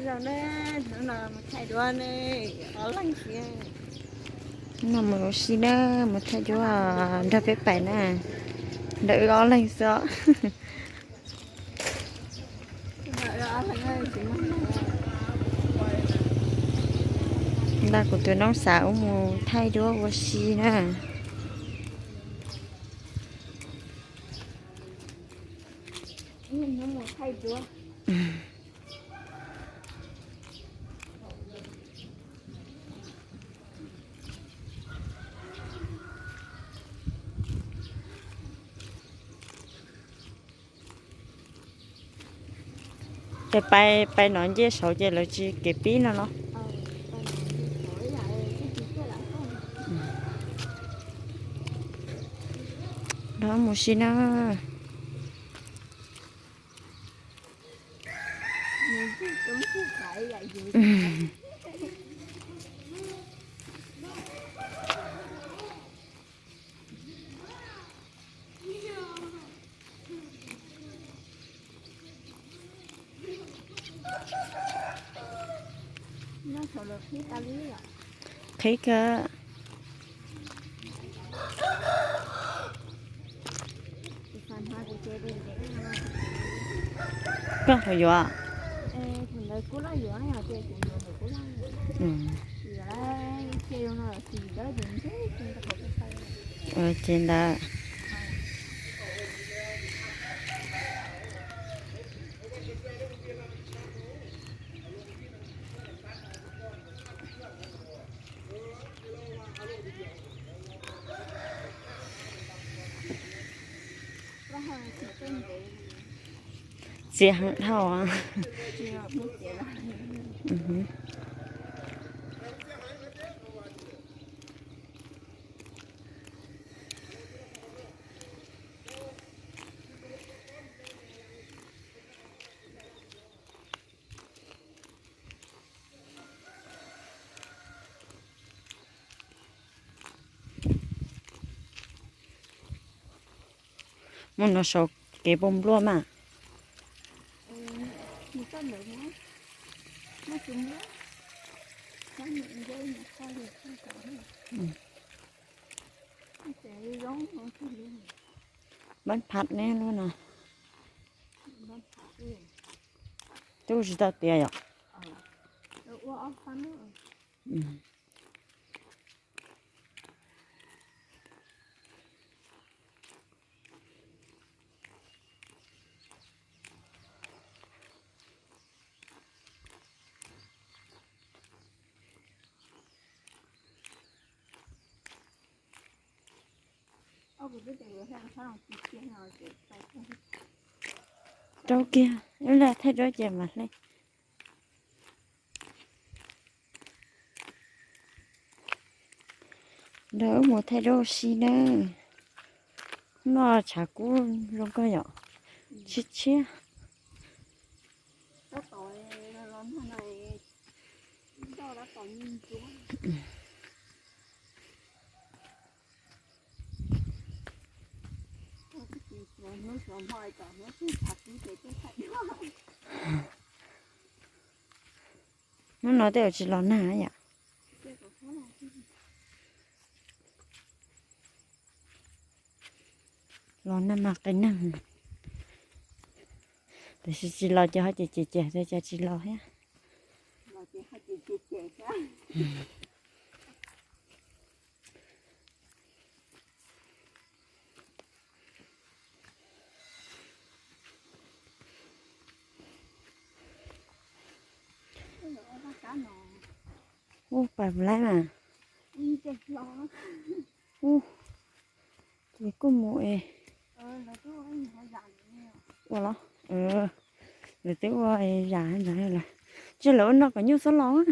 Hnub no mus thaij duab ne, ob leeg xwb. Hnub no mus ua si na, mus thaij duab nrog peb pais na, nrog wb ob leeg xwb os. Nrog kuv tus noob xav wb mus thaij duab ua si na. Ces pais, pais no nce saud ces lawv tsis kev pib no los? Nrog mus si na. Qhib kawg. Koj ho yuav? Ces ntawd. Txias heev dhau. Mus no saum kev npoo npluaj mas. Npab phab ne lub no. Twb tsis tau tiav yom. Rau kiag, ib lag thaij rau ces mam hle. Nrog wb mus thaij duab ua si nawb. Noj tshav kub zoo kawg yom. Tshiab tshiab. Hnub no tej zaum tsis los nag yom. Los nag mas qis nag. Tiam sis tsis los ces ho cem cem cem, cas tsis los thiab. Ub, pais laib mas. Ub, ces kuj mus es. Ua los, lawv twb ua zam ntawd lawm. Ces lawv ua no kom nyuj txhob los.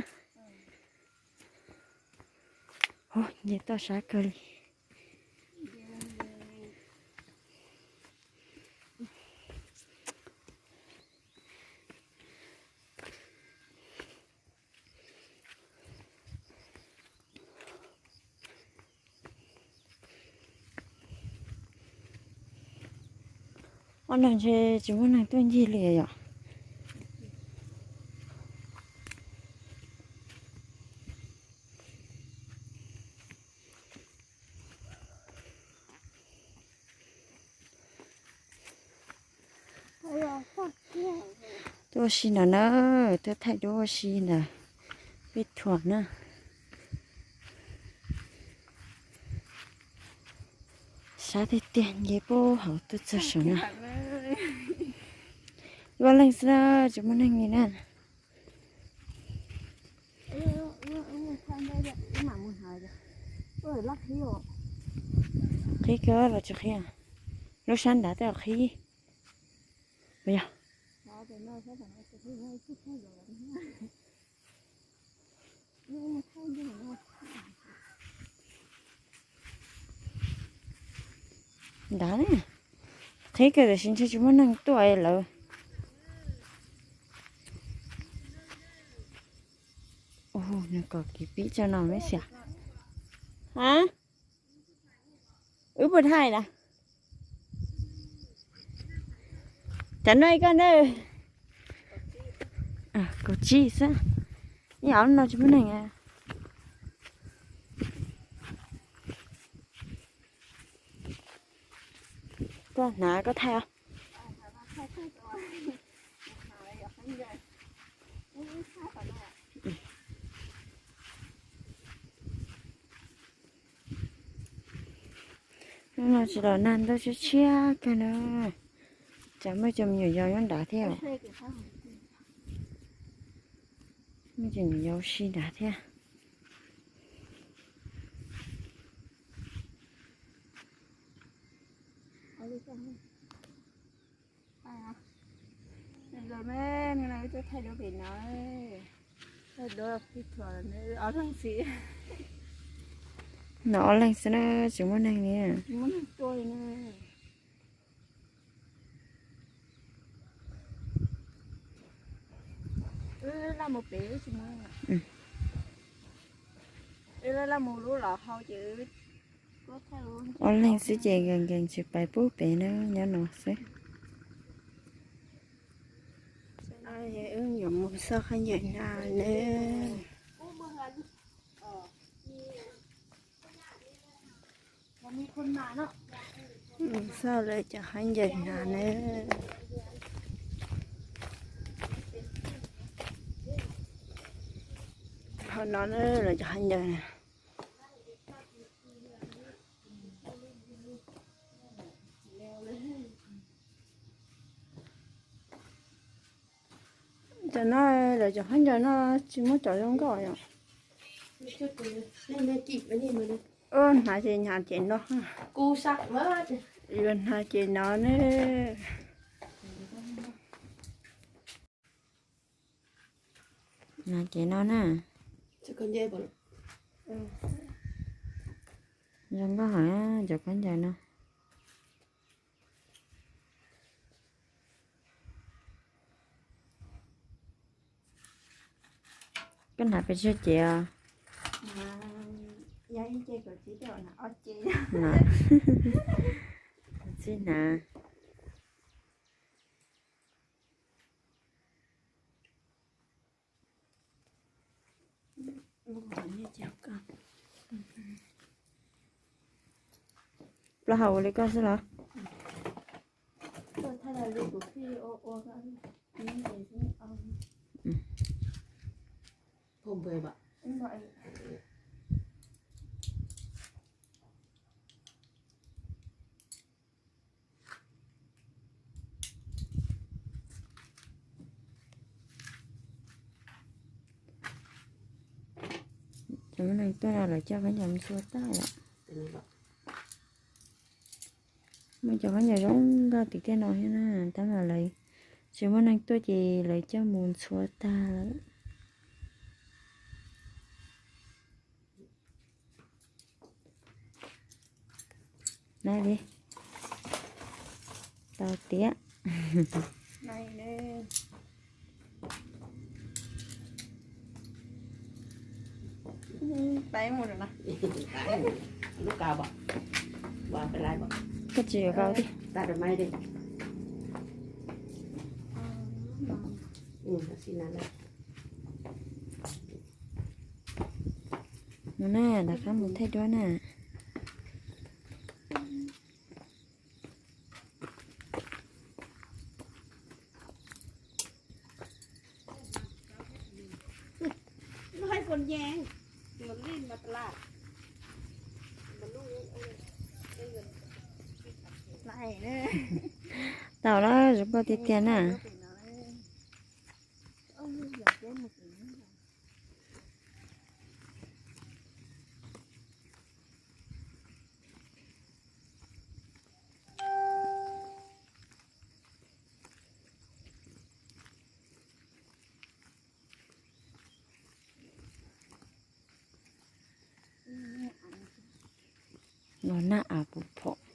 Nce toj sab kawg li. Ob no ntshe tsis muaj neeg tuaj ncig li yom. Tuaj ua si ntawm na, tuaj thaij duab ua si ntawm peb thuam na. Sab tiag tiag nce puag hauv tuaj txog saum no. Ua leej xwb na, tsis muaj neeg li na. Qhib kawg los tsis qhib. Lub sab nrad tej qhib. Puas yog? Nrad ne, qhib kawg tiam sis ntshe tsis muaj neeg tuaj lawm. Nws kom kev pib tso no me xiam. Wb puas thaij na? Cov no ib koj na. Kaum tsib xwb. Ib ob no tsis muaj neeg. Koj hnav koj thaij os. Hnub no tsis los nag ntuj tshiab tshiab kawg na. Tsam muaj cov me nyuam yaus nyob nrad thiab. Muaj cov me nyuam yaus ua si nrad thiab. No ob leeg xwb na, tsis muaj neeg li. Ob leeg xwb ces nkees nkees tsis pais pub pem na, nyob no xwb. Wb yuav mus xauj khaub ncaws na. Xauj lawv cov khaub ncaws hnav na. Hauv no na lawv cov khaub ncaws na. Cov no lawv cov khaub ncaws no tsis muaj cov zoo nkauj yom. Hnav ces hnav ces no. Yuav hnav ces no ne. Hnav ces no na. Zoo nkauj heev cov khaub ncaws no. Koj hnav pes tsawg ces os? Txij hnav. Plaub hau ua li koj xwb los? Cov muaj neeg tuaj no lawv coj khaub ncaws mus txhua tag lawm. Muaj cov khaub ncaws zoo nkauj tim tej no thiab na, tab mas lawv tsis muaj neeg tuaj ces lawv coj mus txhua tag lawm. Nai li. Tau tiag. Koj tsis yuav kau tiag. Mus na, rov qab mus thaij duab na. Tau lawm, zoo nkauj tiag tiag na. Los nab av puv phom.